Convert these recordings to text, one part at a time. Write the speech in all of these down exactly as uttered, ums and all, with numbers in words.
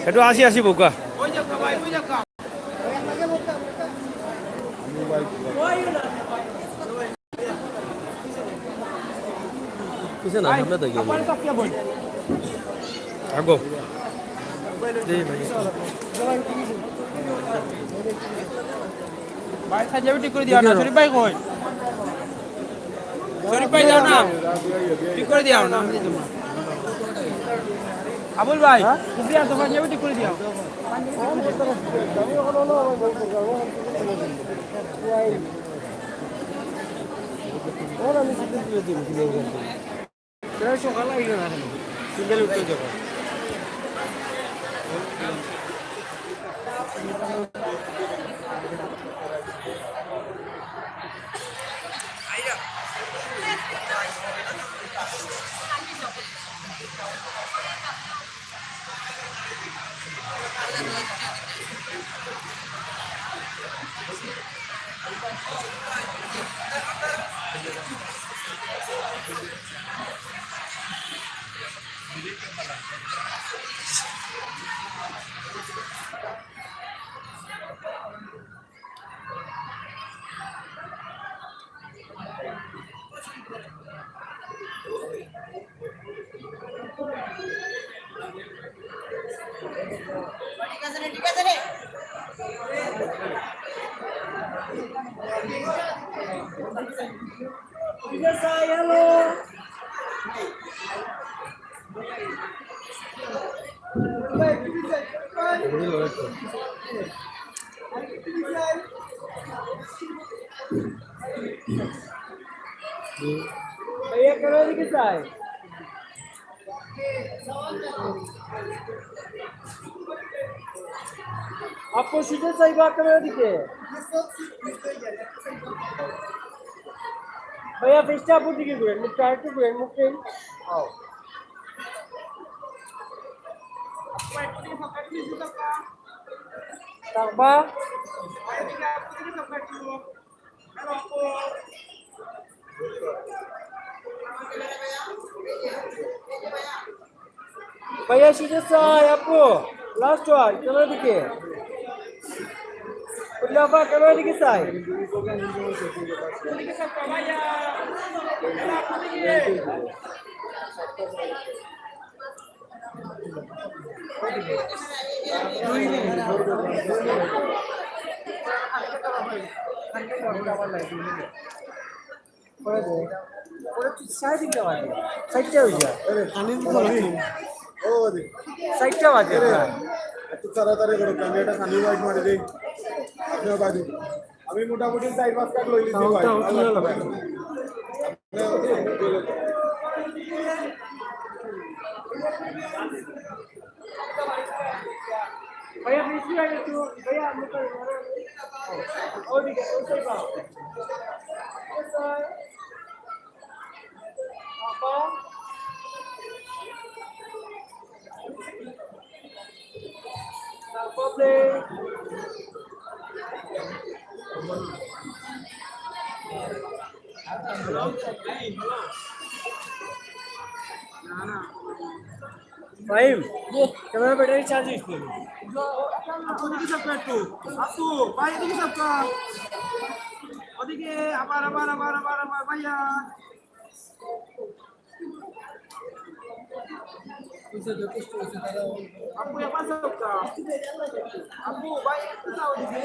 একটু আসি আসি বউকা। কিসে না, সামনে তো গিয়ে। আগো। ভাই, সাইড যাবে ঠিক করে দিও না। শরীফ ভাই কই? শরীফ ভাই যাও না। ঠিক করে দিও না। আবুল ভাই, তুমি আর তোমার যাবে ঠিক করে দিও। ওরা আমি সিঙ্গেল তুলে দিন, সিঙ্গেল তুলে দিন। তোরা সকাল আইলে না কেন? সিঙ্গেল উঠতে যাবো। ভাইয়া, কেন এদিকে চাই? আপু, সিটে চাইবা, কেন এদিকে? ভাইয়া, ফেসটা আপুর দিকে ঘুরেন, মুখটা আরেকটু ঘুরেন, মুখ নেই। থাকবা। ভাইয়া, সিটে চাই, আপু। লাস্ট ওয়ান, কেন এদিকে? উল্লাফা, কেন এদিকে চাই? পরে দে। পরে তুই সাড়ে তিনটা বাজে। চারটা হয়ে যায়। আরে, খালি তো খালি। ও, দে। চারটা বাজে প্রায়। একটু তাড়াতাড়ি করো, কারণ এটা খালি বাইক মারি দেই। আপনার বাড়ি। আমি মোটামুটি চার পাঁচ কাঠ লই নিছি ভাই। তাও তো ভালো লাগে। ভাইয়া, বেশি হয়ে গেছে। ভাইয়া, আপনি তো ওইদিকে, ওই সাইডে। আপা। তারপরে Fahim, camera battery charge use করবি। আপু, ওদিকে সব একটু। আপু, ভাই, এদিকে সব। ওদিকে আবার, আবার, আবার, আবার, আবার, ভাইয়া। আপু, এবার সব। আপু, ভাই, একটু যাও ওদিকে।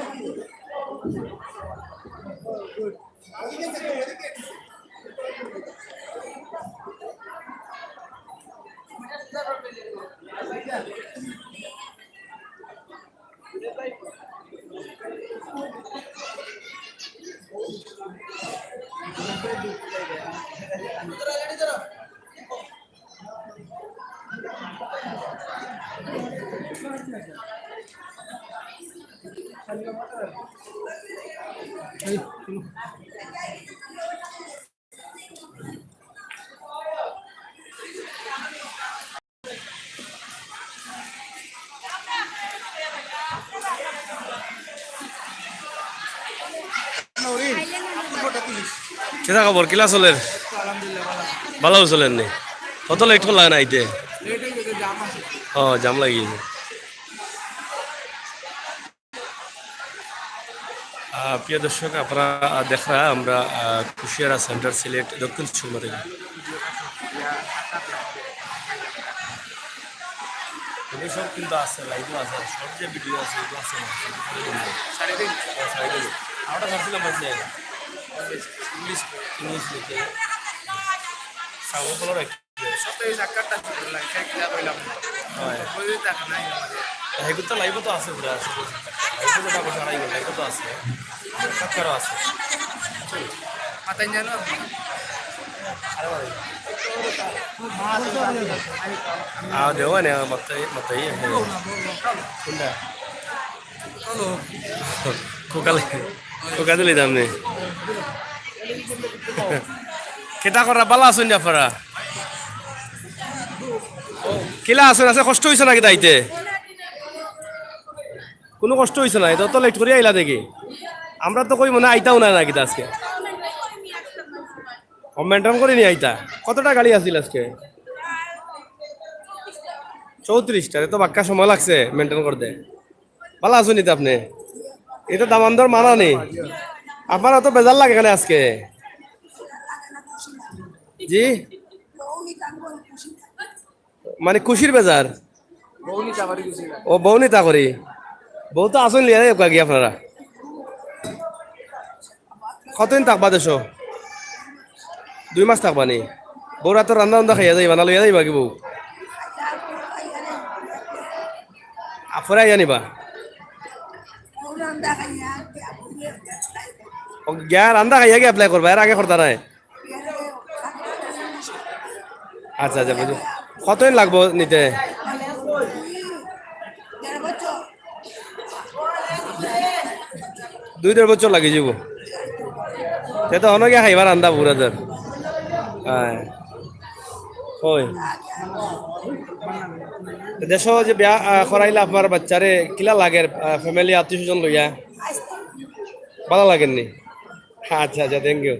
কিতা খবর? কিলা চলের? ভালা চলের নি? কত লেট করলা না আইতে? লেট হয়ে গেছে, জাম আছে। ও, জাম লাগি গেছে। আহ, প্রিয় দর্শক, আপনারা, আহ, দেখরা আমরা, আহ, কুশিয়ারা সেন্টার, সিলেট দক্ষিণ সুরমা থেকে। এগুলো সব কিন্তু আছে, লাইভও আছে, আর শর্ট যে ভিডিও আছে, এগুলো আছে। সাড়ে তিন। ও, সাড়ে তিন। আমরা ভাবছিলাম, ভাবছি, ইংলিশ, ইংলিশ লিখে। সাউন্ড ভালো রাখি। সব তো এই জাকাতটা ছিল, লাইভটা কিলা কইলাম। হয়। বুঝে দেখা নাই আমাদের। এগুলো তো লাইভও তো আছে পুরা। লাইভও তো না করছে, আড়াই ঘন্টা, এগুলো তো আছে। সাক্ষাৎকারও আছে। মাথায় জানো? আরে ভাই। আ, দেওয়া নেই, আমার মাথায়, মাথায়, হ্যাঁ। কোনটা? কোকা লে-, কোকা দিলে দাম নেই। কিতা করা, বালা আছইন নি আপনারা? কিলা আছইন, আছে কষ্ট হইছে নাকি তাইতে? কোনো কষ্ট হইছে না, এটা তো লেট করি আইলা দেখি। আমরা তো কই মনে আইতাও না নাকি আজকে। ও, মেনটেন করি নি আইতা। কতটা গাড়ি আছিল আজকে? চৌত্রিশটা, এত বাক্কা সময় লাগছে মেনটেন করতে। বালা আছইন নি আপনি? এটা দামান্দর মানা নেই। আপনার অত বেজার লাগে কেনে আজকে? জি? মানে খুশির বেজার? ও, বউ নিতা করি। বউ তো আছইন, লিয়া যাইবা গিয়া আপনারা। কতদিন থাকবা দেশো? দুই মাস থাকবা নি? বউর আতর রান্দা রান্দা খাইয়া যাইবা না লইয়া যাইবা কি বউ? আ, পরে আইয়া নিবা? ও, গিয়া রান্দা খাইয়া গিয়া অ্যাপ্লাই করবা, এর আগে করতা নায়? আচ্ছা, আচ্ছা, বুঝি। কতদিন লাগবো নিতে? দুই দেড় বছর লাগি যাইবো। তে তো অনো গিয়া খাইবা রান্দা পুরা তোর। হ্যাঁ। ওই। দেশো যে বিয়া, আহ, করাইলা আপনার বাচ্চারে, কিলা লাগের, আহ, ফ্যামিলি, আত্মীয় স্বজন লইয়া? বালা লাগের নি? আচ্ছা, আচ্ছা, thank you।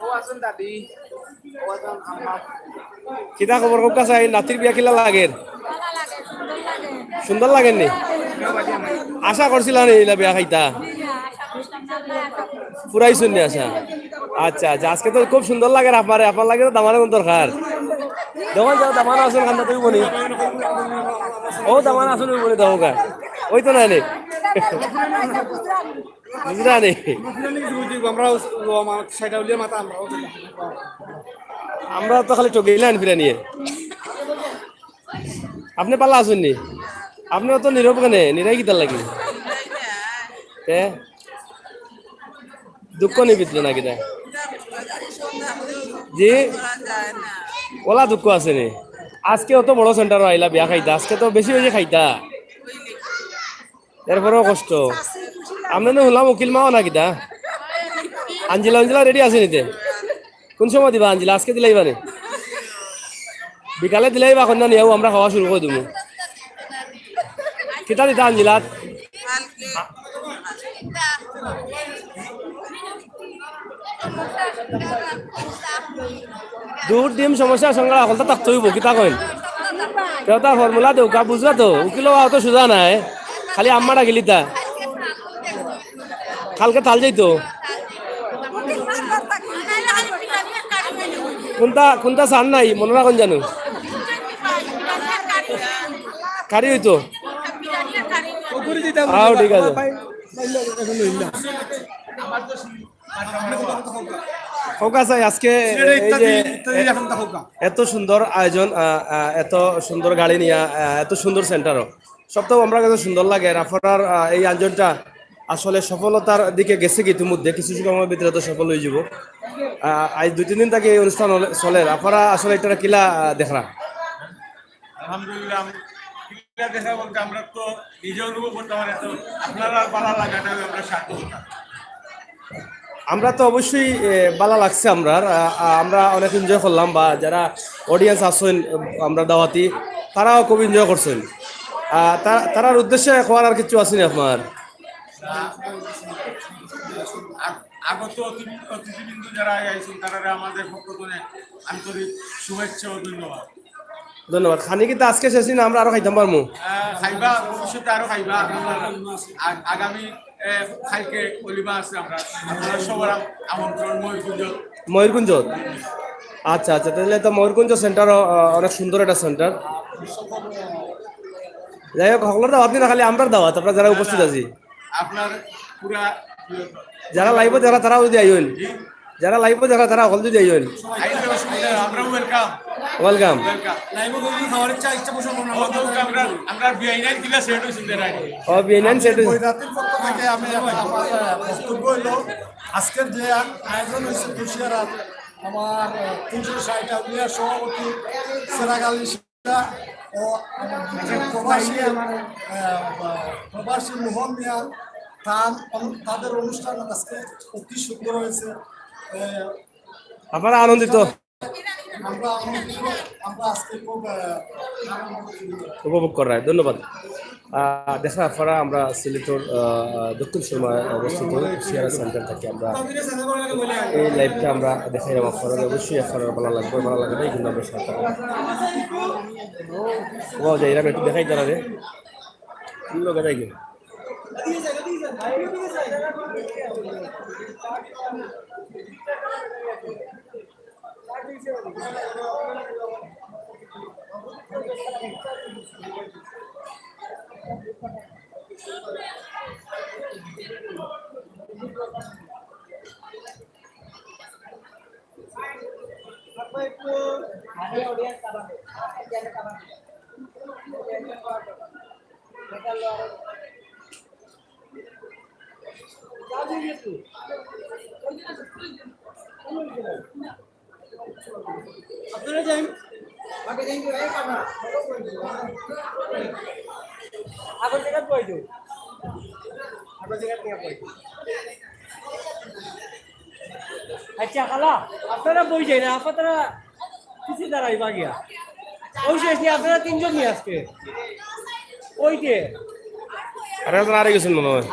ও আছইন দাদি, ও আছইন আম্মা। কিতা খবর, কউক্কা চাই, নাতির বিয়া কিলা লাগের? সুন্দর লাগের নি? আশা করছিলা নি ইলা বিয়া খাইতা? পুরাই শুননি আশা। আচ্ছা, আচ্ছা, আজকে তো খুব সুন্দর লাগের আপনারে, আপনার লাগি তো দামানর দরকার। দেখো যাও, দামান আছইন, কান্দা তুই বনি। ও দামান আছইন, ওই বনি দেখো গা। ওই তো নাই নি। বুঝলা নি? আমরা ও, ও আমার সাইডা উলিয়া মাথা আমরা ও। আমরা তো খালি ঠকিলাম ফিরা নিয়ে। আপনি বালা আছইন নি? আপনি অত নীরব কেনে? নীরব কিতার লাগি? তে? দুঃখ নি ভিতরে নাকি তা? জি? ওলা দুঃখ আছে নি? আজকে অত বড় সেন্টারো আইলা বিয়া খাইতা, আজকে তো বেশি বেশি খাইতা। এরপরেও কষ্ট। আপনি তো হুনলাম উকিল মাও না কিতা? আঞ্জিলা, আঞ্জিলা রেডি আছে নিতে? কোন সময় দিবা আঞ্জিলা? আজকে দিলাইবা নি? বিকালে দিলাইবা, কন্যা নিয়াও আমরা খাওয়া শুরু করি দিমু। কিতা দিতা আঞ্জিলাত? দুধ, ডিম, সমস্যা, সংগ্রহ, হকলতা থাকতে হইব, কিতা কইন? কেউ তার ফর্মুলা দেউক্কা, বুঝলা তো? উকিল অওয়া অত সোজা নায়, খালি আম্মাটা গেলিতা। কালকে তাল যাইতো। কোনটা, কোনটা সার নাই, মনে রাখুন জানো। কারি হইতো। আও, ঠিক আছে। হোক আছে, আজকে সিলেটের এই যে ইত্যাদি, ইত্যাদি এখন তো হোক। এত সুন্দর আয়োজন, আহ, আহ, এত সুন্দর গাড়ি নিয়া, আহ, এত সুন্দর সেন্টারও, সব তো আমরার কাছে সুন্দর লাগে। আর আপনারার, আহ, এই আয়োজনটা আসলে সফলতার দিকে গেছে কি ইতিমধ্যে, কিছু সময়ের ভিতরে তো সফল হয়ে যাব। আহ, আজ দুই তিন দিন থেকে এই অনুষ্ঠান হলে, চলের। আপনারা আসলে এটা কিলা, আহ, দেখরা? আলহামদুলিল্লাহ, আমি কিলা দেখা বলতে আমরা তো নিজে অনুভব করতে পারি, তো আপনারা ভালো লাগাটা আমরা সাথে। আমরা তো অবশ্যই, এ, ভালো লাগছে আমরার। আ, আ, আমরা অনেক এনজয় করলাম, বা যারা অডিয়েন্স আছইন, আমরা দাওয়াতি, তারাও খুব এনজয় করছইন। আ, তা-, তারার উদ্দেশ্যে কওয়ার আর কিছু আছে নি আপনার? আ-, আগত অতিথি-, অতিথিবৃন্দ যারা আইছেন, তারা আমাদের পক্ষ থেকে আন্তরিক শুভেচ্ছা ও ধন্যবাদ। ধন্যবাদ। খানি কিন্তু আজকে শেষ না, আমরা আরো খাইতাম পারমু। আহ, খাইবা, ভবিষ্যতে আরো খাইবা। আ-, আগামী, এ, কালকে অলিমা আছে, আমরা, আপনারা সবার আম-, আমন্ত্রণ ময়ূরকুঞ্জ। ময়ূরকুঞ্জ। আচ্ছা, আচ্ছা, তাহলে তো ময়ূরকুঞ্জ সেন্টার, আহ, অনেক সুন্দর একটা সেন্টার। যাই হোক, হকলর দাওয়াত নি না, খালি আমরার দাওয়াত, আপনারা যারা উপস্থিত আছি। আপনার পুরা যারা লাইভো দেখরা, তারাও যদি আইন। জি। যারা লাইভো দেখরা, তারা হকল যদি আইন। আইলে অসুবিধা নাই, আমরা ওয়েলকাম। ওয়েলকাম। ওয়েলকাম। লাইভো যদি খাওয়ার ইচ্ছা, ইচ্ছা পোষণ করুন, আমরা ওয়েলকাম। আমরা, আমরা বিআইনাইন কিলা সেট হইছে এর আগে। ও, বিআইনাইন সেট হইছে। বৈদ্যনাথের পক্ষ থেকে আমি একটা আমার, আহ, বক্তব্য হইলো, আজকের যে আ-, আয়োজন হইছে তুলসিয়ারাত, আমার, আহ, তিনশো ষাট আউলিয়ার সভাপতি সেরাগ আলী ও প্রবাসী, আহ, প্রবাসী মোহন মিয়া, তার অনু-, তাদের অনুষ্ঠান আজকে অতি সুন্দর হয়েছে। আহ, আপনারা আনন্দিত? আমরা আনন্দিত, আমরা আজকে খুব, আহ, আনন্দ উপভোগ করায়। ধন্যবাদ। আহ, দেখরা আপনারা, আমরা সিলেটর, আহ, দক্ষিণ সুরমা অবস্থিত সিয়ারা সেন্টার থাকি আমরা এই লাইভটা আমরা দেখাইলাম আপনারা। অবশ্যই আপনারা ভালা লাগবো, ভালা লাগে না, এই জন্য আমরা সাথে ও যাই, এরকম একটু দেখাই তারা রে। কোন লোকে যাই গো? আপনারা যান। আগর জাগাত বই যাও। আগর জাগাত নিয়া বই যাও। আচ্ছা, খালা, আপনারা বই যাই না, আপনারা পিছে দাঁড়াইবা গিয়া। ও শেষ নি, আপনারা তিনজন নি আজকে। ওই যে। আরে, আপনারা আরে গেছেন মনে হয়।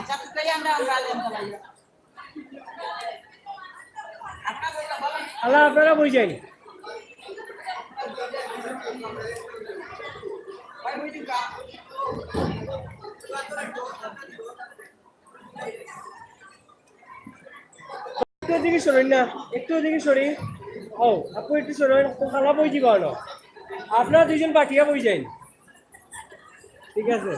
আল্লাহ, আপনারা বই যাই। একটু দিকে সরেন না, একটু দিকে সরি। ও, আপু একটু সরেন, তো খালা বই দিবা না। আপনারা দুইজন বাটিয়া বই যাই। ঠিক আছে।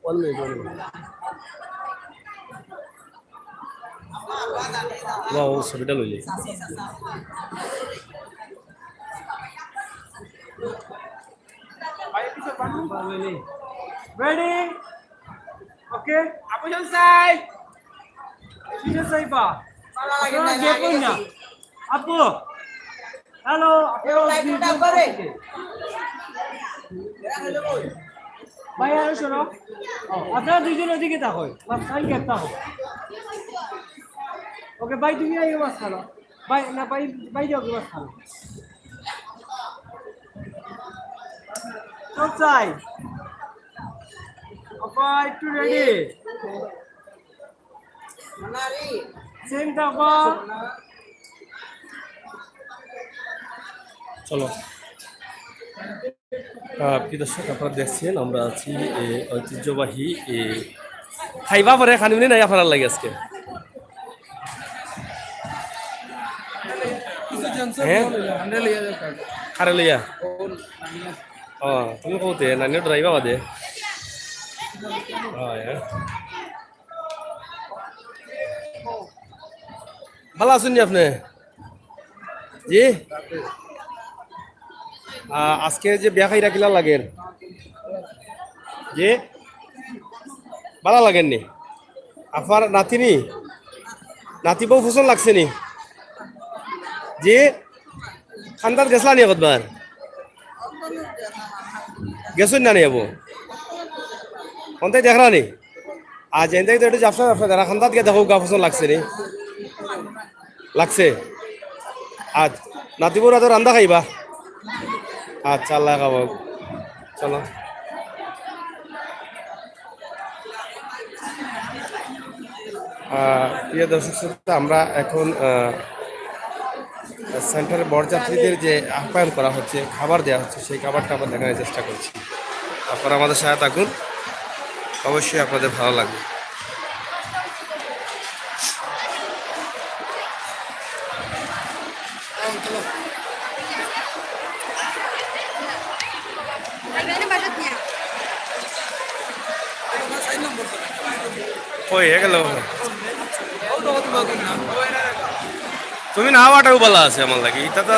One minute, one minute. Wow, ছবিটা লইলি। Ready? Okay? আপু সাহেব সাই। কিসের সাইবা? আপনারা যে কই না? আপু। হ্যালো, আপনারা ভাই, আরো শোনো। আপনারা দুইজন ওদিকে থাকো, মাঝখানে গ্যাপ থাকো। ওকে, ভাই, তুমি আগে মাঝখানে। ভাই, না, ভাই, ভাই, যাও, মাঝখানে। তো চাই। আপা, একটু রেডি। চিন্তা কর। চলো। আহ, প্রিয় দর্শক, আপনারা দেখছেন, আমরা আছি, এ, ঐতিহ্যবাহী, এ, খাইবা পরে খানি মিনি নাই আপনার লাগে আজকে। হ্যাঁ? কারে লইয়া? ও, তুমি কওতে, নানিও ড্রাইভার বাদে। হয়, হ্যাঁ। ভালা আছইন নি আপনে? জি? আ-, আজকে যে বিয়া খাইরা কিলা লাগের? জি? ভালা লাগের নি? আফার নাতিনি? নাতি বউ পছন্দ লাগছে নি? জি? খান্দাত গেছলা নি কতবার? গেছইন না নি আবু? অন্তাই দেখরা নি? আজ এনতাই তো একটু জাফসা জাফসা দেখরা, খান্দাত গিয়া দেখউক্কা পছন্দ লাগছে নি? লাগছে? আজ নাতিবউর আতো রান্দা খাইবা? আচ্ছা, আল্লাহ খাওয়াও। চলো। আহ, প্রিয় দর্শক শ্রোতা, আমরা এখন, আহ, সেন্টারে বরযাত্রীদের যে আপ্যায়ন করা হচ্ছে, খাবার দেওয়া হচ্ছে, সেই খাবারটা আমরা দেখানোর চেষ্টা করছি। আপনারা আমাদের সাথে থাকুন, অবশ্যই আপনাদের ভালো লাগবে। কই, এ গেল? তুমি না, ওটাও ভালা আছে আমার লাগি। এটা তো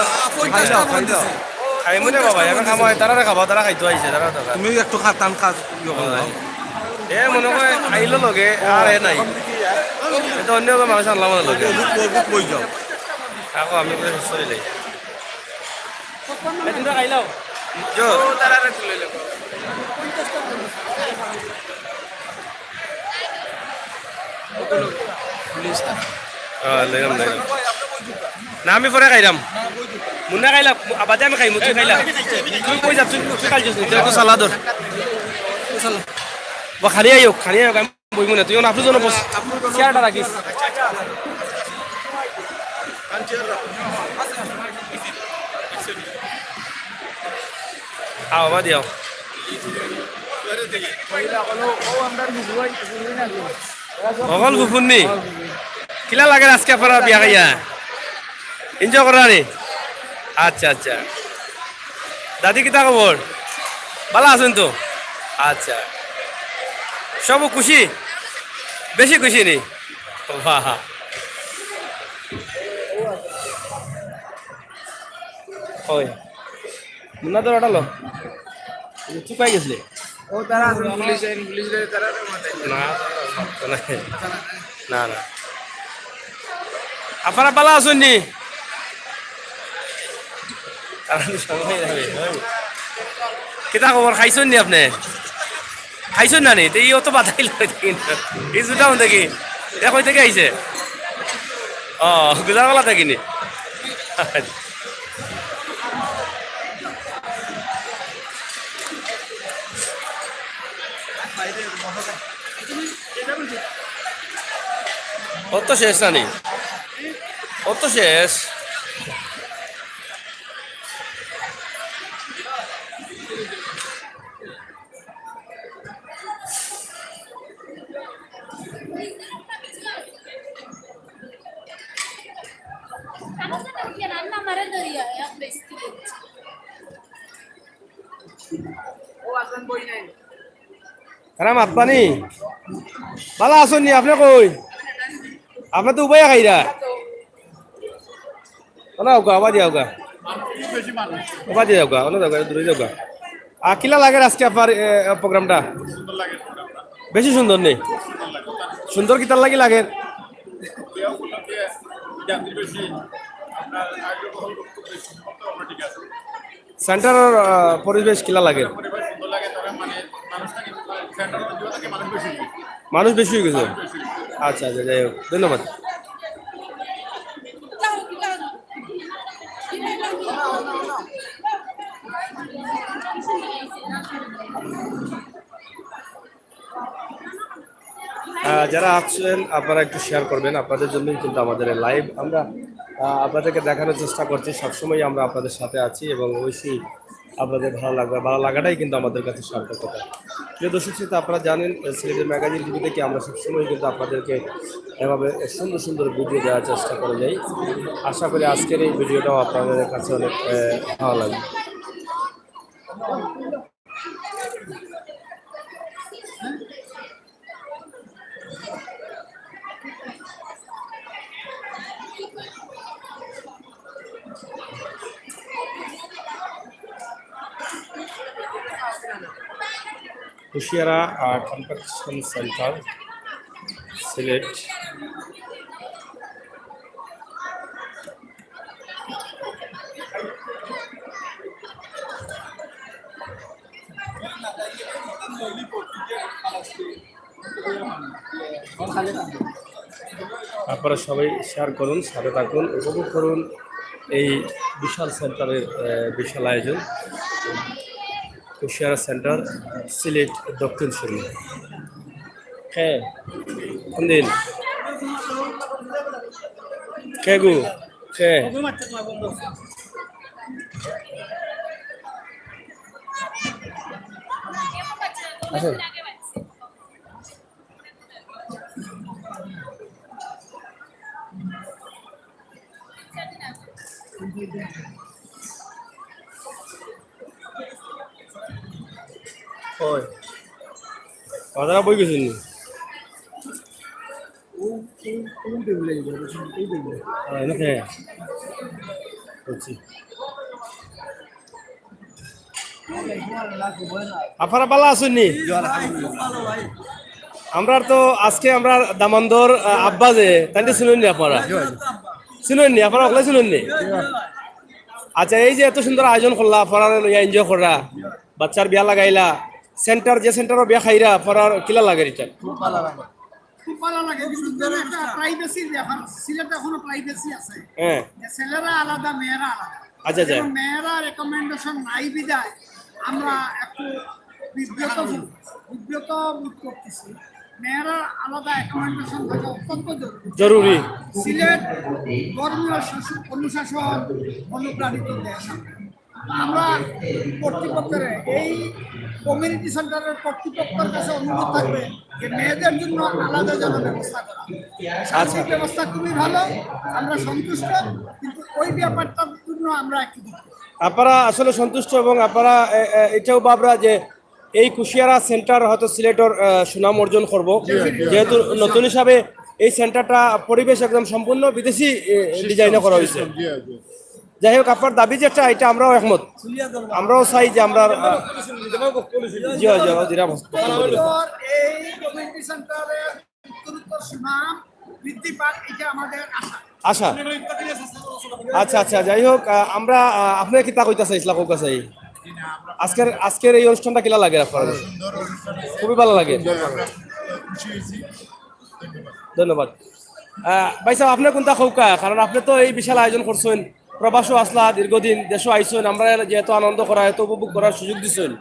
খাই মনে বাবা, এখন খাওয়া হয়, তারা খাবা, তারা খাইতো আইছে, তারা তো খায়। তুমি একটু খা, তান খা, ইয়ে করো। এ মনে হয় আইলো লগে, আর এ নাই। এটা অন্য কোনো মানুষ আনলাম না লগে। বুক, বুক বই যাও। রাখো, আমি করে শেষ করে দেই। এ, তোমরা খাইলাও? জো। হ্যাঁ, লইলাম, লইলাম। না, আমি পরে খাইলাম। মুন্না খাইলাম, আ, বাদে আমি খাইমু, তুই খাইলা। তুই কই যাস? তুই, তুই খাইছিস নি? তুই একটু সালাদ ধর। বা খালি আইও, খালি আইও, আমি বইমু না। তুই এখন আপনার জন্য বস। চেয়ারটা রাখিস। আও, বাবা দিয়াও। অকল ফুফুন্নি? কিলা লাগে আজকে আপনারা বিয়া খাইয়া? এনজয় করা নি? আচ্ছা, আচ্ছা। দাদি, কিতা খবর? ভালা আছইন তো? আচ্ছা। সব খুশি? বেশি খুশি নি? বাহ। ওই। মুন্না তো ওটা লো। চুপ হয়ে গেছিলে। ও, তারা আছইন, পুলিশ আইন, পুলিশ রে, তারা রে মাথায়। না, না, না। আপনারা ভালা আছইন নি? তারা তো সবাই যাবে, হ্যাঁ। কিতা খবর, খাইছইন নি আপনে? খাইছইন না নি? তো এই অত বাতাই লাগে দেখি না। এই জুতা মধ্যে কি? দেখো, ওই থেকে আইছে। ও, গুজারওয়ালা থাকি নি? অত শেষ না নি? অত শেষ। তারা মাতবা নি? ভালা আছইন নি? আপনে কই? আপনে তো উবাইয়া খাইরা। না, ওগা, আবার দিয়া ওগা। ওবা দিয়া ওগা, ওনা যাওগা, দূরে যাওগা। আ, কিলা লাগের আজকে আপনার, এ, এ, প্রোগ্রামটা? বেশি সুন্দর নি? সুন্দর কিতার লাগি লাগের? সেন্টারর, আহ, পরিবেশ কিলা লাগে? মানুষ বেশি অই গেছে। আচ্ছা, আচ্ছা, যাই হোক, ধন্যবাদ। আহ, যারা আছেন, আপনারা একটু শেয়ার করবেন, আপনাদের জন্যই কিন্তু আমাদের এই লাইভ। আমরা, আহ, আপনাদেরকে দেখানোর চেষ্টা করছি, সবসময় আমরা আপনাদের সাথে আছি এবং অবশ্যই আপনাদের ভালো লাগবে। ভালো লাগাটাই কিন্তু আমাদের কাছে সার্থকতা। প্রিয় দর্শক শ্রোতা, আপনারা জানেন, আহ, সিলেটের ম্যাগাজিন টিভি থেকে আমরা সবসময় কিন্তু আপনাদেরকে এভাবে সুন্দর সুন্দর ভিডিও দেওয়ার চেষ্টা করে যাই। আশা করি আজকের এই ভিডিওটাও আপনাদের কাছে অনেক, আহ, ভালো লাগবে। কুশিয়ারা, আহ, কনভেনশন সেন্টার, সিলেট। আপনারা সবাই শেয়ার করুন, সাথে থাকুন, উপভোগ করুন এই বিশাল সেন্টারের, আহ, বিশাল আয়োজন। কুশিয়ারা সেন্টার, সিলেট দক্ষিণ সুরমা। কে? কোন দিন? কে গো? কে? আচ্ছা। ওই। বাজারা বই গেছেন নি? ও, ও, কোন টেবিলে যাবে? এই টেবিলে। হ্যাঁ, এনে খেয়ে। বুঝছি। আপনারা ভালা আছইন নি? আমরা তো আজকে আমরা দামান্দর, আহ, আব্বা যে, তাইলে চিনইন নি আপনারা? চিনইন নি? আপনারা অকলে চিনইন নি? আচ্ছা, এই যে এত সুন্দর আয়োজন করলা, আপনারা লইয়া এনজয় কররা, বাচ্চার বিয়া লাগাইলা, সেন্টার, যে সেন্টারো বিয়া খাইরা, আপনারা কিলা লাগে এটা? খুব ভালা লাগে। খুব ভালা লাগে, কিন্তু তার একটা প্রাইভেসির ব্যাপার। সিলেটে এখনো প্রাইভেসি আছে। হ্যাঁ। যে ছেলেরা আলাদা, মেয়েরা আলাদা। আচ্ছা, আচ্ছা। এবং মেয়েরা রেকমেন্ডেশন নাই বিধায় আমরা একটু বিব্রত বোধ, বিব্রত বোধ করতেছি। মেয়েরা আলাদা রেকমেন্ডেশন থাকা অত্যন্ত জরুরি। জরুরি। সিলেট ধর্মীয় শাসন, অনুশাসন অনুপ্রাণিত দেশ। আমরা কর্তৃপক্ষের, এই কমিউনিটি সেন্টারের কর্তৃপক্ষের কাছে অনুরোধ থাকবে যে মেয়েদের জন্য আলাদা যেন ব্যবস্থা করা। আচ্ছা। সার্বিক ব্যবস্থা খুবই ভালো, আমরা সন্তুষ্ট, কিন্তু ওই ব্যাপারটার জন্য আমরা একটু দুঃখিত। আপনারা আসলে সন্তুষ্ট এবং আপনারা, এ, এ, এটাও ভাবরা যে এই কুশিয়ারা সেন্টার হয়তো সিলেটর, আহ, সুনাম অর্জন করব, জি, জি। যেহেতু নতুন হিসাবে এই সেন্টারটা পরিবেশ একদম সম্পূর্ণ বিদেশি, এ, ডিজাইনে করা হয়েছে। জি, জি। যাই হোক, আপনার দাবি যেটা, এটা আমরাও একমত। আমরাও চাই যে আমরা, আহ, জি, জি, জি, রাম। এই কমিউনিটি সেন্টারের উত্তরোত্তর সুনাম বৃদ্ধি পাক, এটা আমাদের আশা। আশা। আচ্ছা, আচ্ছা, যাই হোক, আহ, আমরা, আহ, আপনি কিতা কইতা চাইছিলা, কউক্কা চাই? আজকের, আজকের এই অনুষ্ঠানটা কিলা লাগে আপনার? খুবই ভালা লাগে। ধন্যবাদ। আহ, ভাই সাহেব, আপনি কুনটা কউক্কা? কারণ আপনি তো এই বিশাল আয়োজন করছেন, প্রবাসও আছলা দীর্ঘদিন, দেশও আইছেন, আমরা যেহেতু আনন্দ করা, এত উপভোগ করার সুযোগ দিছেন,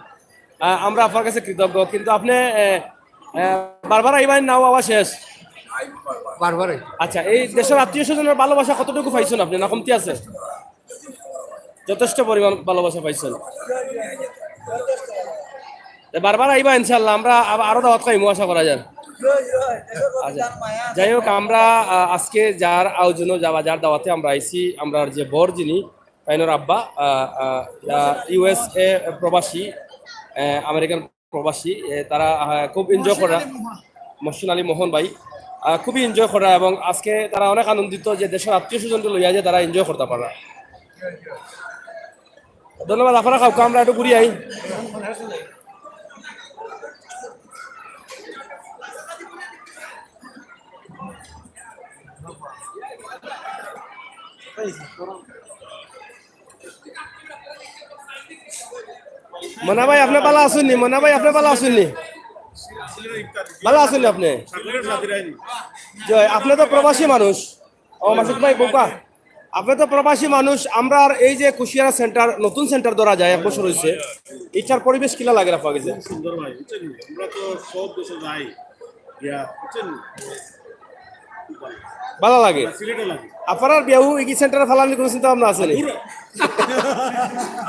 আহ, আমরা আপনার কাছে কৃতজ্ঞ। কিন্তু আপনি, আহ, আহ, বারবার আইবা নি, না আওয়া শেষ? বারবার আই। আচ্ছা, এই দেশর আত্মীয় স্বজনর ভালোবাসা কতটুকু পাইছেন আপনি, না কমতি আছে? যথেষ্ট পরিমাণ ভালোবাসা পাইছেন। তে বারবার আইবা ইনশাআল্লাহ, আমরা আব-, আরো দাওয়াত খাইমু আশা করা যায়। আচ্ছা, যাই হোক, আমরা, আহ, আজকে যার আয়োজনে, যা-, যার দাওয়াতে আমরা আইছি, আমরার যে বর যিনি, তাইনর আব্বা, আহ, আহ, আহ, ইউএসএ প্রবাসী, আহ, আমেরিকান প্রবাসী, এ, তারা, আহ, খুব এনজয় করা। মহসিন আলী মোহন। মহসিন আলী মোহন ভাই, আহ, খুবই এনজয় করা এবং আজকে তারা অনেক আনন্দিত যে দেশর আত্মীয় স্বজনরে লইয়া যে তারা এনজয় করতা পাররা। ধন্যবাদ, আপনারা খাউক্কা, আমরা একটু ঘুরি আই। মনা ভাই, আপনি ভালা আছইন নি? মনা ভাই, আপনি ভালা আছইন নি? ভালা আছইন নি আপনি? জি, আপনি তো প্রবাসী মানুষ। ও, মাসুদ ভাই, কউক্কা। আপনি তো প্রবাসী মানুষ, আমরার এই যে কুশিয়ারা সেন্টার, নতুন সেন্টার ধরা যায়, এক বছর হইছে, ইটার পরিবেশ কিলা লাগে আপনার কাছে? খুব সুন্দর ভাই, বুঝছেন নি? আমরা তো সব দেশে যাই, ইয়া, বুঝছেন নি? ভালা লাগে। সিলেটে লাগে। আপনারার বিয়াও ইগি সেন্টারে ফালানির কোনো চিন্তা ভাবনা আছে নি?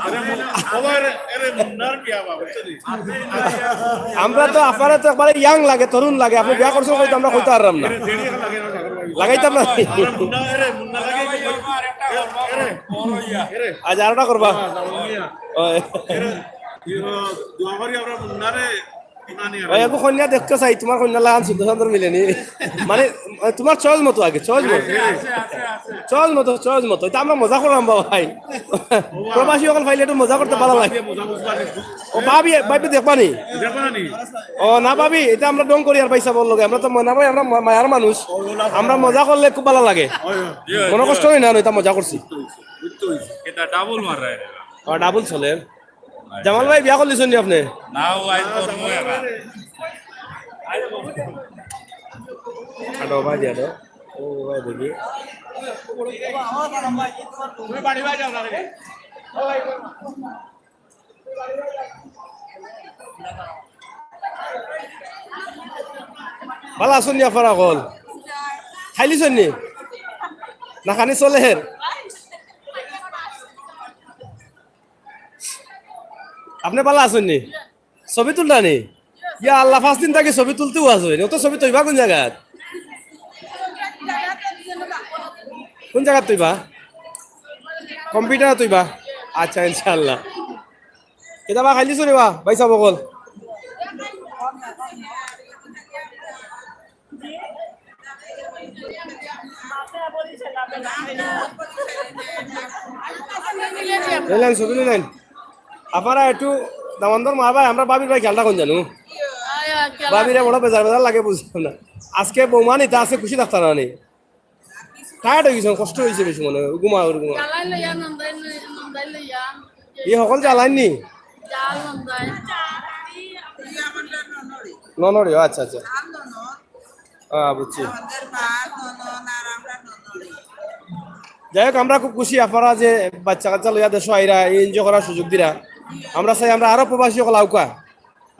আরে মুন-, বাবা, এরে, এরে মুন্নার বিয়া বাবা, বুঝছেন নি? আমরা তো, আপনারা তো একবারে ইয়াং লাগে, তরুণ লাগে, আপনি বিয়া করছেন কইতে আমরা কইতে পারলাম না। এরে দেরি লাগে না, ঠাকুর ভাই। লাগাইতাম না। আরে মুন্না, এরে মুন্না লাগে। এরে, এরে। আজ আরোটা করবা? হ্যাঁ, যাবো নিয়া। ওই। এরে, দোয়া করি আমরা মুন্নারে ভাই, একটু কইন্যা দেখতে চাই, তোমার কইন্যা লাখান সুন্দর সুন্দর মিলেনি। মানে, তোমার চয়েস মতো আগে, চয়েস মতো। চয়েস মতো, চয়েস মতো। ইটা আমরা মজা করলাম বাবা ভাই। প্রবাসী অকল পাইলে একটু মজা করতে ভালা লাগে। ও ভাবি, ভাবি দেখবা নি? ও না ভাবি, ইটা আমরা ঢং করি আর পয়সা বললো, আমরা তো মনে হয় আমরা মা-, মায়ার মানুষ, আমরা মজা করলে খুব ভালা লাগে। মনো কষ্ট অয় না, ইটা মজা করছি। ইটা ডাবল মারা। ও, ডাবল চলে। জামাল ভাই, বিয়া করলিছইন নি আপনি? না, ও আইজ করবো এবার। আটো ভাই দিয়া দাও। ও ভাই দেখি। তুমি বাড়ি বাড়ি যাও না রে। ও ভাই, করবো। ভালা আছইন নি আপনারা অকল? খাইলিছইন নি? না খানি চলের? আপনে ভালা আছইন নি? ছবি তুলরা নি? ইয়া আল্লাহ, পাঁচ দিন থাকি ছবি তুলতেউ আছইন। অত ছবি তুলবা কুন জাগাত? কুন জাগাত তুলবা? কম্পিউটারো তুলবা? আচ্ছা, ইনশাআল্লাহ। কিতা বা খাইলিছো রে বা, ভাইসাব অকল? লইলাইন, ছবি লইলাইন। আপনারা একটু দামান্দর মা ভাই, আমরা ভাবির বায় খেয়াল রাখইন জানু। ভাবিরে বড় বেজার বেজার লাগে, বুঝলাম না। আজকে বৌমা নিতা আছে, খুশি থাকতা না নি? টায়ার্ড অই গেছইন, কষ্ট অইছে বেশি মনে অয়। ঘুমা, ওর ঘুমা। জ্বালাই লইয়া, নন্দাই লই-, নন্দাই লইয়া। ই হকল জ্বালাইন নি? জাল নন্দাই। ননড়ি, আচ্ছা, আচ্ছা। আহ, বুঝছি। যাই হোক, আমরা খুব খুশি আপনারা যে বাচ্চা কাচ্চা লইয়া দেশো আইরা, এই এনজয় করার সুযোগ দিরা। আমরা চাই আমরা আরো প্রবাসী হকল আউকা,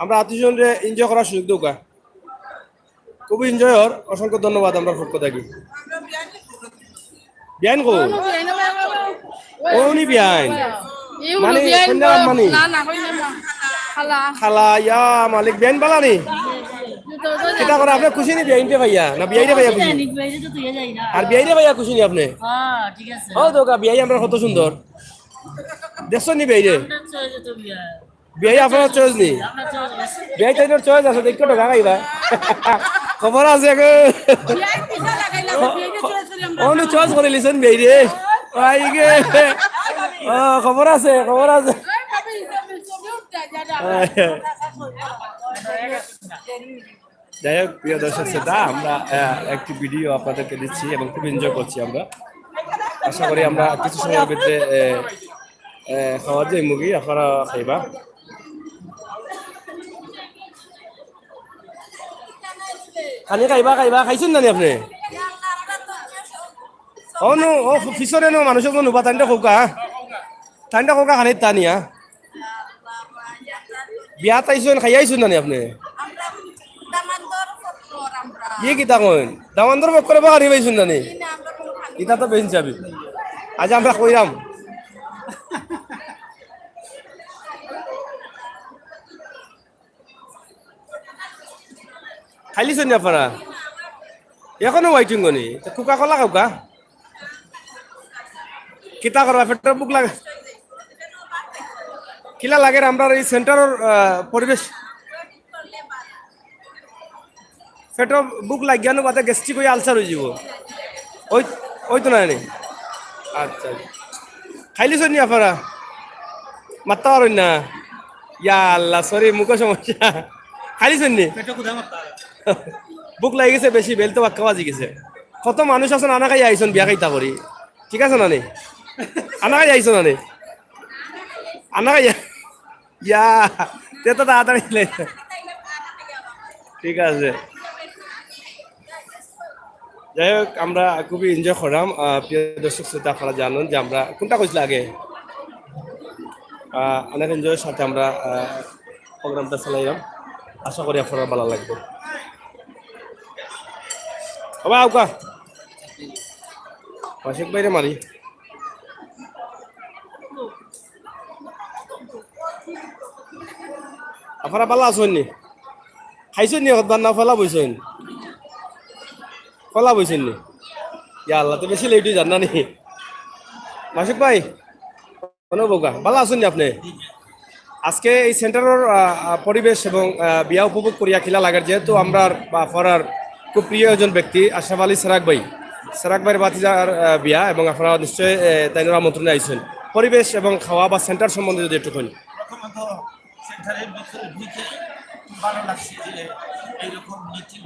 আমরা আত্মীয় স্বজনরে এনজয় করার সুযোগ দেউকা। খুবই এনজয় অর, অসংখ্য ধন্যবাদ আমরার পক্ষ থাকি। বিয়াইন কো? ও উনি বিয়াইন। মানে, কন্যা আম্মানি? না, না, কন্যা না। খালা। খালা, ইয়া মালিক, বিয়াইন ভালা নি? কিতা করে, আপনে খুশি নি বিয়াইনরে পাইয়া? না, বিয়াইরে পাইয়া খুশি? আর বিয়াইরে পাইয়া খুশি নি আপনে? হ্যাঁ, ঠিক আছে। ও তো, বিয়াই আমরার কত সুন্দর। দেখছইন নি বিয়াইরে? বিয়াই আপনার চয়েস নি? বিয়াই তাইনর চয়েস আছে, দেখো ঢোকা খাইবা। খবর আছে গো। অনু চয়েস করিলিছইন বিয়াইরে। আই গে। ও, খবর আছে, খবর আছে। যাই হোক, প্রিয় দর্শক শ্রোতা, আমরা, আহ, একটি ভিডিও আপনাদেরকে দিচ্ছি এবং খুব এনজয় করছি আমরা। আশা করি আমরা কিছু সময়ের ভিতরে, আহ, আহ, খাওয়া যাইমুগি, আপনারা খাইবা। খানি খাইবা, খাইবা, খাইছইন না নি আপনে? ও নু, ও পিছনে নু মানুষ অকল উবা, তাইনরে কউকা, হ্যাঁ? তাইনরে কউকা খানির তা নিয়া। বিয়াত আইছইন, খাইয়া আইছইন না নি আপনে? ইয়ে কিতা কইন? দামান্দর পক্ষরে বা খানি পাইছইন না নি? ইতা তো বেইনসাফি। আজ আমরা কইরাম। খাইলিছইন নি আপনারা? এখনো ওয়েটিং করি। তো কোকা কোলা খাউকা। কিতা করবা, পেটো ভুক লাগে। কিলা লাগের আমরার এই সেন্টারর, আহ, পরিবেশ? পেটো ভুক লাগিয়া নু বাদে গ্যাস্ট্রিক অইয়া আলসার অইযিবো। ওই, ওই তো নায় নি। আচ্ছা। খাইলিছইন নি আপনারা? মাততা পারইন না। ইয়া আল্লাহ, সরি, মুখো সমস্যা। খাইলিছইন নি? পেটো ক্ষুধা মারতা। ভুক লাগি গেছে বেশি, বেইল তো বাক্কা বাজি গেছে। কত মানুষ আছইন আনা খাইয়া আইছইন বিয়া খাইতা করি। ঠিক আছে না নি? আনা খাইয়া আইছইন না নি? আনা খাইয়া ইয়া, তে তো তাড়াতাড়ি লে। ঠিক আছে। যাই হোক, আমরা খুবই এনজয় করলাম। আহ, প্রিয় দর্শক শ্রোতা, আপনারা জানেন যে আমরা কোনটা কইছিল আগে? আহ, অনেক এনজয়ের সাথে আমরা, আহ, প্রোগ্রামটা চালাইলাম। আশা করি আপনারা ভালা লাগবে। বাবা, আউকা। মাসুক ভাইরে মারি। আপনারা ভালা আছইন নি? খাইছইন নি? কতবার না ফলা বইছইন? ফলা বইছইন নি? ইয়া আল্লাহ, তো বেশি লেট অই যার না নি? মাসুক ভাই, কোনো বউকা, ভালা আছইন নি আপনে? আজকে এই সেন্টারর, আহ, আহ, পরিবেশ এবং, আহ, বিয়া উপভোগ করিয়া কিলা লাগের, যেহেতু আমরার বা ফরার খুব প্রিয় একজন ব্যক্তি আশরাফ আলী সেরাক ভাই, সেরাক ভাইর ভাতিজার, আহ, বিয়া, এবং আপনারা নিশ্চয়, আহ, তাইনর আমন্ত্রণে আইছইন। পরিবেশ এবং খাওয়া বা সেন্টার সম্বন্ধে যদি একটু কইন। প্রথমত সেন্টারের ভিতরে ঢুকে খুব ভালো লাগছে যে এইরকম নিচে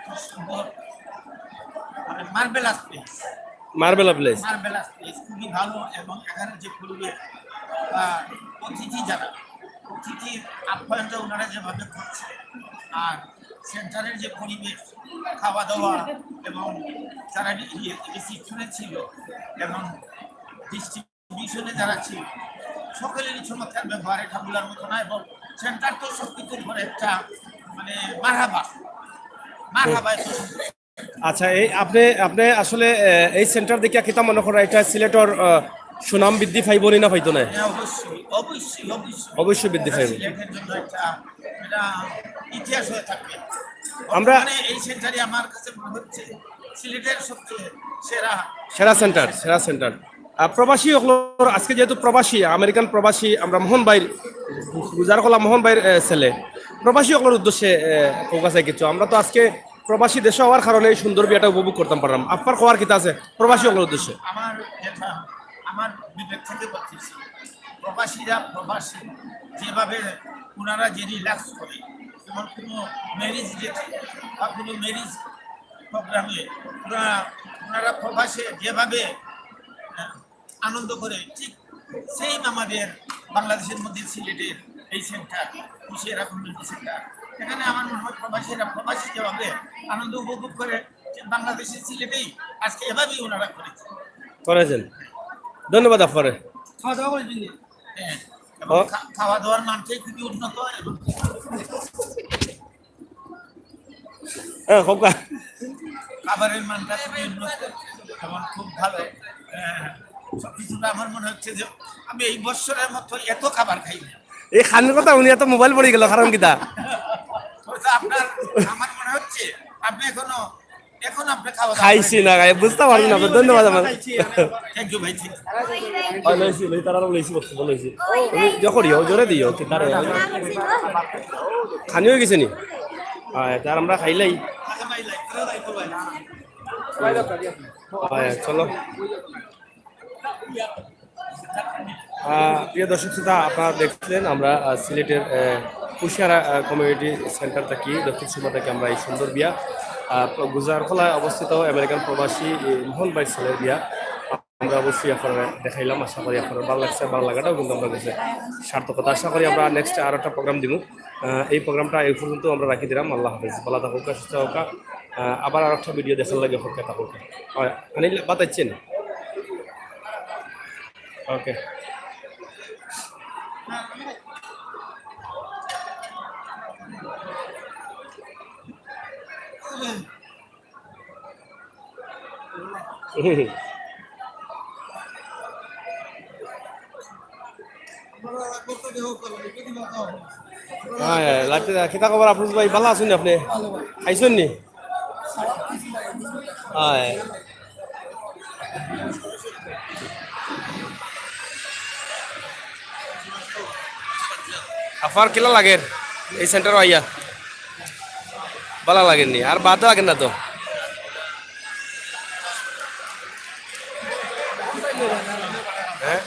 খুব সুন্দর, মানে, মার্বেলাস প্লেস। মার্বেলা প্লেস। মার্বেলাস প্লেস খুবই ভালো এবং এখানে যে পরিবেশ, আহ, অতিথি যারা, অতিথির আপ্যায়নটা ওনারা যেভাবে করছে, আর সেন্টারের যে পরিবেশ, খাওয়া দাওয়া এবং যারা রি-, ইয়ে, রিসিপশনে ছিল এবং ডিস্ট্রিবিউশনে যারা ছিল, সকলেরই চমৎকার ব্যবহার, এটা বলার মতো না। এবং সেন্টার তো সব কিছুর উপরে একটা, মানে, মারহাবা। মারহাবা। আচ্ছা, এই আপনি, আপনি আসলে, আহ, এই সেন্টার দেখিয়া কিতা মনে করেন, এটা সিলেটর, আহ, সুনাম বৃদ্ধি পাইবো নি না পাইতো না? হ্যাঁ, অবশ্যই, অবশ্যই, অবশ্যই। অবশ্যই বৃদ্ধি পাইবো। সিলেটের জন্য একটা, এটা ইতিহাস হয়ে থাকবে। আমরা বর্তমানে এই সেন্টারই আমার কাছে মনে হচ্ছে সিলেটের সবচেয়ে সেরা। সেরা সেন্টার, সেরা সেন্টার। আহ, প্রবাসী অকলর, আজকে যেহেতু প্রবাসী, আমেরিকান প্রবাসী, আমরা মোহন ভাইর, গুজারখোলা মোহন ভাইর, আহ, ছেলে, প্রবাসী অকলর উদ্দেশ্যে, আহ, কউক্কা চাই কিছু। আমরা তো আজকে প্রবাসী দেশো অওয়ার কারণে এই সুন্দর বিয়াটা উপভোগ করতাম পারলাম। আপনার কওয়ার কিতা আছে প্রবাসী অকলর উদ্দেশ্যে? আমার যেটা, আমার বিবেক থেকে বলতেছি, প্রবাসীরা প্রবাসী যেভাবে ওনারা যে রিল্যাক্স করে, যেমন কোনো ম্যারেজ ডেটে বা কোনো ম্যারেজ প্রোগ্রামে ওনারা, ওনারা প্রবাসে যেভাবে, আহ, আনন্দ করে, ঠিক সেম আমাদের বাংলাদেশের মধ্যে সিলেটের এই সেন্টার, কুশিয়ারা কমিউনিটি সেন্টার, এখানে আমার মনে হয় প্রবাসীরা প্রবাসী যেভাবে আনন্দ উপভোগ করে, ঠিক বাংলাদেশের সিলেটেই আজকে এভাবেই ওনারা করেছে। করেছেন। ধন্যবাদ আপনারে। খাওয়া দাওয়া করেছেন? হ্যাঁ, এবং ও। খা-, খাওয়া দাওয়ার মানটাই খুবই উন্নত এবং হ্যাঁ, কউক্কা। খাবারের মানটা খুবই উন্নত এবং খুব ভালো। হ্যাঁ, সবকিছুটা আমার মনে হচ্ছে যে আমি এই বছরের মতো এত খাবার খাই না। এই খানির কথা উনি এত মোবাইল পড়ি গেল, কারণ কিতা? হয়তো আপনার, আমার মনে হচ্ছে আপনি এখনো, এখন আপনি খাওয়া দাওয়া খাইছি না, খাই, বুঝতে পারছি না, ধন্যবাদ আমার। Thank you ভাই, thank you। ওই লইছি, লই, তারা লইছি, বক্তব্য লইছি। তুমি যখন দিও, জোরে দিও, কি তারে? খানি হয়ে গেছে নি? হ্যাঁ, তার আমরা খাইলাই। হ্যাঁ, চলো। আহ, প্রিয় দর্শক শ্রোতা, আপনারা দেখছিলেন আমরা, আহ, সিলেটের, আহ, কুশিয়ারা, আহ, কমিউনিটি সেন্টার থাকি, দক্ষিণ সুরমা থাকি আমরা এই সুন্দর বিয়া, আহ, গুজারখোলায় অবস্থিত আমেরিকান প্রবাসী, এ, মোহন ভাই ছেলের বিয়া। আমরা অবশ্যই আপনারা দেখাইলাম, আশা করি আপনারা ভালো লাগছে, ভালো লাগাটাও কিন্তু আমরা কাছে সার্থকতা। আশা করি আমরা নেক্সট আরো একটা প্রোগ্রাম দিব। আহ, এই প্রোগ্রামটা এই পর্যন্ত আমরা রাখি দিলাম। আল্লাহ হাফেজ, ভালো থাকুক, সুস্থ থাকুক। আহ, আবার আরো একটা ভিডিও দেখার লাগি অপেক্ষা থাকুক। আহ, আনিল বাতাচ্ছেন। ওকে। হ্যাঁ, লাগতে দে। কিতা খবর আফরোজ ভাই? ভালা আছইন নি আপনে? খাইছইন নি? হ্যাঁ। আফার কিলা লাগের এই সেন্টারো আইয়া? ভালা লাগের নি? আর বাদ লাগের না তো? হ্যাঁ?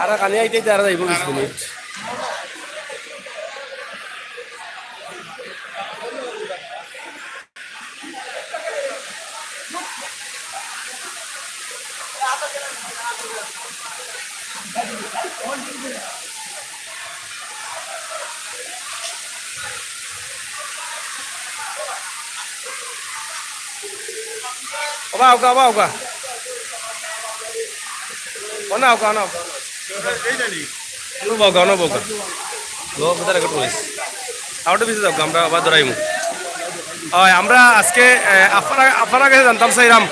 আর খানি আইতে আইতে আর যাইব বিশ মিনিট। ওবা, ওবা, ওবা, ওবা। অনা, ওবা, অনা, ওবা। অনো বউক্কা, অনো বউক্কা। লো, কোথায় রেকর্ড করিস? আউটে পিছে যাও, আমরা আবার ধরাইমু। হয়, আমরা আজকে, এ, আপনারা, আপনারা কাছে জানতাম চাইলাম,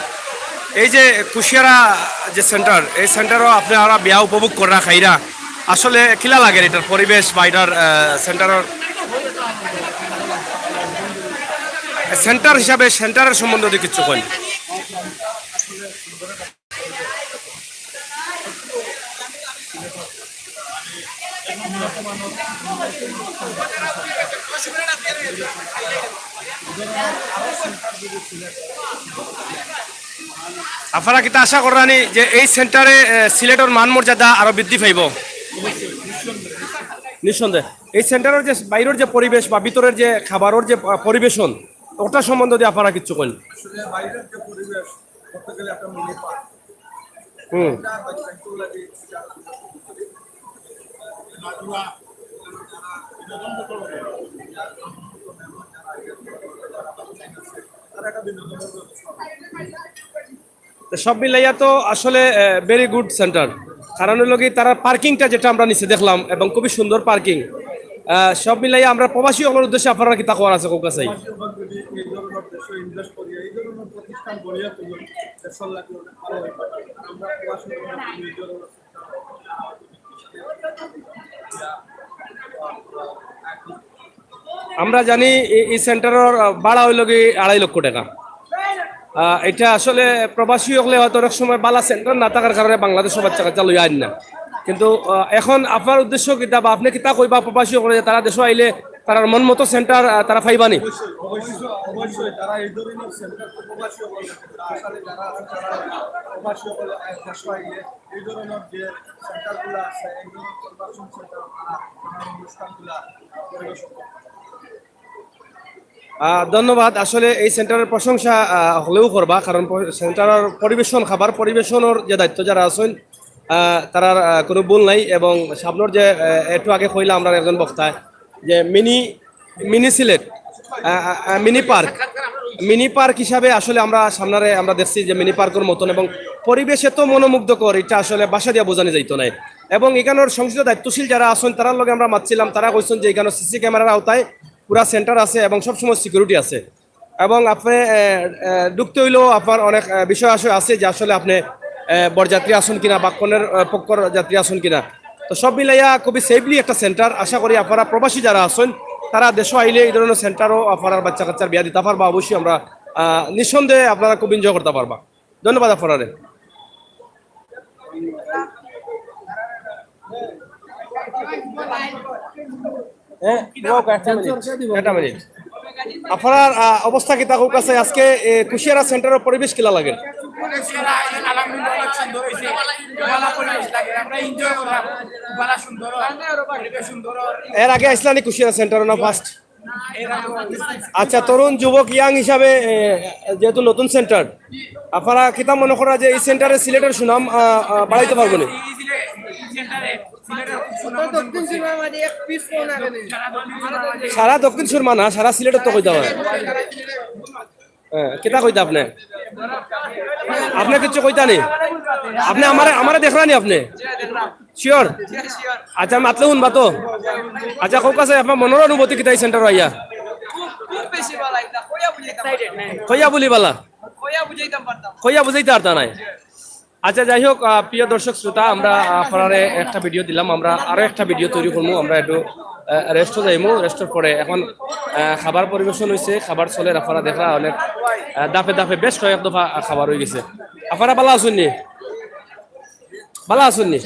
এই যে কুশিয়ারা যে সেন্টার, এই সেন্টারো আপনারা বিয়া উপভোগ করা খাইরা, আসলে কিলা লাগে এটার পরিবেশ বা এটার, এ, সেন্টারের, সেন্টার হিসাবে সেন্টারের সম্বন্ধে যদি কিছু কইন? আপনারা কিতা আশা কররানি যে এই সেন্টারে, এ, সিলেটর মান মর্যাদা আরো বৃদ্ধি পাইব? নিঃসন্দেহে। এই সেন্টারের যে বাইরের যে পরিবেশ বা ভিতরের যে খাবারের যে, আ, পরিবেশন, ওটা সম্বন্ধে যদি আপনারা কিছু কইন। আসলে বাইরের যে পরিবেশ, করতে গেলে একটা মিনি পার্ক। হুম। এটা দেখতে লাগে, এটা নাটুরা, যারা বিনোদন করতে পারে, তারা একটা বিনোদনের ব্যবস্থা। তো সব মিলাইয়া তো আসলে, আহ, very good center। কারণ হইল কি, তারা পার্কিংটা যেটা আমরা নিচে দেখলাম এবং খুবই সুন্দর পার্কিং। আহ, সব মিলাইয়া আমরা প্রবাসী অকলর উদ্দেশ্যে আপনারা কিতা কওয়ার আছে, কউক্কা চাই? প্রবাসী অকল যদি দেশে ইনভেস্ট করি, এই ধরনের প্রতিষ্ঠান গড়িয়া তুলুন, দেশের লাগি অনেক ভালো হইব। আমরা প্রবাসী অনেক এই ধরনের আমরা জানি এই, এই সেন্টারর আহ, ভাড়া হইল কি আড়াই লক্ষ টাকা। আহ, এটা আসলে প্রবাসী হলে হয়তো অনেক সময় বালা সেন্টার না থাকার কারণে বাংলাদেশর বাচ্চা কাচ্চা লইয়া আইন না। কিন্তু আহ, এখন আপনার উদ্দেশ্য কিতা বা আপনি কিতা কইবা প্রবাসী হলে যে তারা দেশে আইলে তারার মন মতো সেন্টার আহ, তারা পাইবানি? অবশ্যই, অবশ্যই তারা এই ধরনের সেন্টার তো প্রবাসী হলে, আসলে যারা আছে তারা প্রবাসী হলে দেশে আইলে এই ধরনের যে সেন্টারগুলো আছে, এই ধরনের কনভার্সন সেন্টার তারা তারা অনুষ্ঠানগুলো পরিবেশন করতে পারে। আহ, ধন্যবাদ। আসলে এই সেন্টারের প্রশংসা আহ, হলেও করবা, কারণ প- সেন্টারের পরিবেশন, খাবার পরিবেশনের যে দায়িত্ব যারা আছেন, আহ, তারার আহ, কোনো ভুল নাই। এবং সামনের যে আহ, একটু আগে কইলা আমরা একজন বক্তায় যে মিনি মিনি সিলেট, আহ, আহ, আহ, মিনি পার্ক, মিনি পার্ক হিসাবে আসলে আমরা সামনারে আমরা দেখছি যে মিনি পার্কের মতন এবং পরিবেশ এত মনোমুগ্ধকর, এটা আসলে ভাষা দিয়া বোঝানো যাইতো না। এবং এখানের সংশ্লিষ্ট দায়িত্বশীল যারা আছেন তারার লগে আমরা মাতছিলাম, তারা কইছেন যে এখানে সিসি ক্যামেরার আওতায় পুরা সেন্টার আছে এবং সবসময় সিকিউরিটি আছে। এবং আপনি আহ, আহ, ঢুকতে হইলেও আপনার অনেক আহ, বিষয় আশয় আছে যে আসলে আপনি আহ, বরযাত্রী আছেন কিনা বা কনের আহ, পক্ষর যাত্রী আছেন কিনা। তো সব মিলাইয়া খুবই সেফলি একটা সেন্টার। আশা করি আপনারা প্রবাসী যারা আছেন তারা দেশে আইলে এই ধরনের সেন্টারও আপনার বাচ্চা কাচ্চার বিয়া দিতে পারবা। অবশ্যই আমরা আহ, নিঃসন্দেহে আপনারা খুব এনজয় করতে পারবা। ধন্যবাদ আপনারে। হ্যাঁ, একটা মিনিট, একটা মিনিট। আপনার আহ, অবস্থা কিতা কউক্কা চাই আজকে এ, কুশিয়ারা সেন্টারের পরিবেশ কিলা লাগে? আলহামদুলিল্লাহ, অনেক সুন্দর হয়েছে। ভালো পরিবেশ লাগে, আমরা এনজয় করলাম। ভালো সুন্দর, পরিবেশ সুন্দর। এর আগে আইছলানি কুশিয়ারা সেন্টার না ফার্স্ট? আচ্ছা, তরুণ যুবক ইয়াং হিসাবে এ, যেহেতু নতুন সেন্টার, আপনারা কিতা মনে করা যে এই সেন্টারে সিলেটের সুনাম আহ, আহ, বাড়াইতে পারবো না? এই সিলেট, সিলেটের খুব সুনাম গোটা দক্ষিণ সুরমার মাঝে এক পিস কোন আগে নেই। সারা দক্ষিণ সুরমা না, সারা সিলেটর তো কইতা পারে। হ্যাঁ, কিতা কইতা আপনি? আপনি কিচ্ছু কইতা নি? আপনি আমারে আমারে দেখরা নি আপনি? শিওর? আচ্ছা, মাতলে শুনবা তো? আচ্ছা, কউক্কা চাই আপনার মনের অনুভূতি কিতা এই সেন্টার আইয়া? খুব খুব বেশি ভালো লাগছে, কইয়া বুঝাইতাম পারতাম না। কইয়া বুলি বালা? কইয়া বুঝাইতাম পারতাম না। কইয়া বুঝাইতে পারতা নাই। আচ্ছা, যাই হোক, আহ, প্রিয় দর্শক শ্রোতা, আমরা আপনারে একটা ভিডিও দিলাম, আমরা আরো একটা ভিডিও তৈরি করবো। আমরা একটু রেস্টও যাইমু, রেস্টের পরে এখন আহ, খাবার পরিবেশন হইছে, খাবার চলের, আপনারা দেখরা অনেক আহ, দাফে দাফে বেশ কয়েক দফা আহ, খাবার হয়ে গেছে। আপনারা ভালা আছইন নি? ভালা আছইন নি?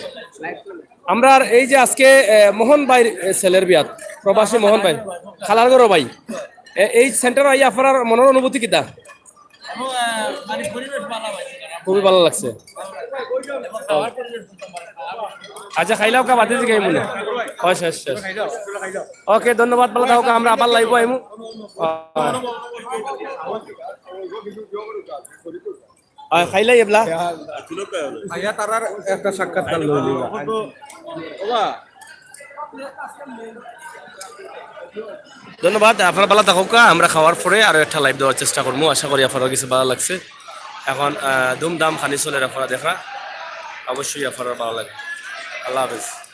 আমরা আর এই যে আজকে আহ, মোহন ভাইর আহ, ছেলের বিয়াত, প্রবাসী মোহন ভাই, খালার ঘরো ভাই, এ- এই সেন্টার আইয়া আপনার মনের অনুভূতি কিতা? খুবই ভালো লাগছে। আচ্ছা, খাইলাও কা বাদে দিকে মনে হয়। শেষ, শেষ। ওকে, ধন্যবাদ, ভালো থাকো, আমরা আবার লাইভও আইমু। আহ, খাইলাই এবলা। আইয়া তারার একটা সাক্ষাৎকার লইলি। ধন্যবাদ, আপনারা ভালো থাকুকা। আমরা খাওয়ার পরে আরো একটা লাইভ দেওয়ার চেষ্টা করবো। আশা করি আপনারা কিছু ভালো লাগছে। এখন আহ, ধুমধাম খানি চলের, আপনারা দেখরা, অবশ্যই আপনারা ভালো লাগে। আল্লাহ হাফেজ।